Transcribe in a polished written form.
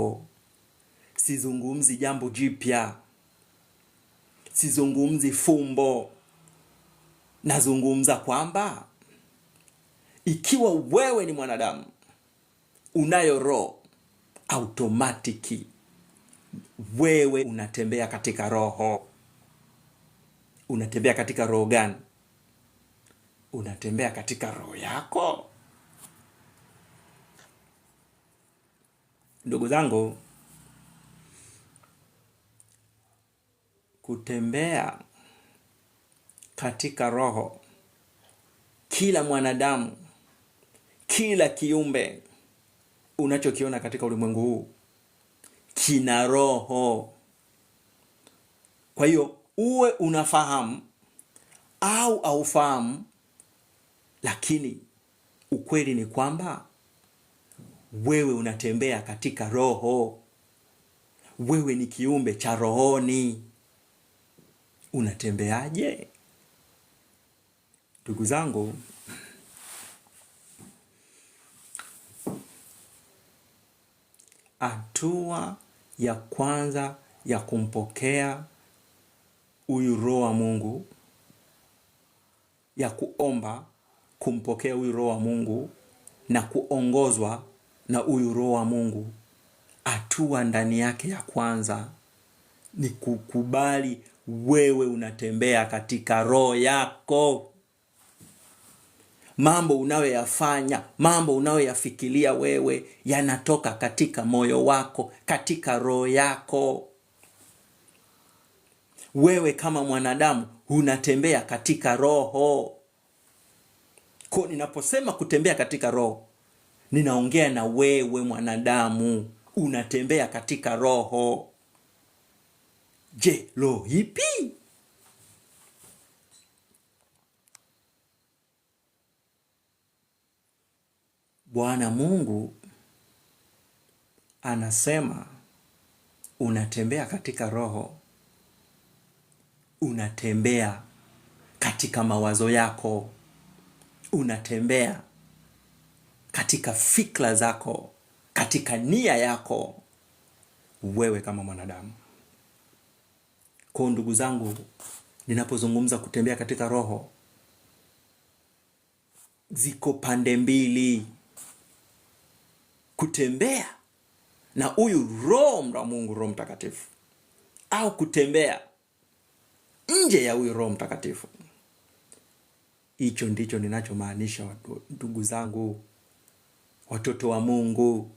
roho. Sizungumzi jambo jipya, sizungumzi fumbo. Nazungumza kwamba ikiwa wewe ni mwanadamu unayo roho, automatiki wewe unatembea katika roho. Unatembea katika roho gani? Unatembea katika roho yako. Ndugu zangu, kutembea katika roho, kila mwanadamu, kila kiumbe unachokiona katika ulimwengu huu kina roho. Kwa hiyo uwe unafahamu au aufahamu, lakini ukweli ni kwamba wewe unatembea katika roho. Wewe ni kiumbe cha rohoni. Unatembeaje? Ndugu zangu, hatua ya kwanza ya kumpokea huyu Roho wa Mungu, ya kuomba kumpokea huyu Roho wa Mungu na kuongozwa na huyu Roho wa Mungu, hatua ndani yake ya kwanza ni kukubali wewe unatembea katika roho yako. Mambo unayoyafanya, mambo unayoyafikiria wewe yanatoka katika moyo wako, katika roho yako. Wewe kama mwanadamu unatembea katika roho. Kwa ninaposema kutembea katika roho, ninaongea na wewe mwanadamu, unatembea katika roho. Je, roho ipi? Bwana Mungu anasema unatembea katika roho, unatembea katika mawazo yako, unatembea katika fikra zako, katika nia yako, wewe kama mwanadamu. Kwa ndugu zangu, ninapozungumza kutembea katika roho, ziko pande mbili. Kutembea na huyu Roho wa Mungu, Roho Mtakatifu, au kutembea nje ya huyu Roho Mtakatifu. Hicho ndicho ninachomaanisha, ndugu zangu, watoto wa Mungu.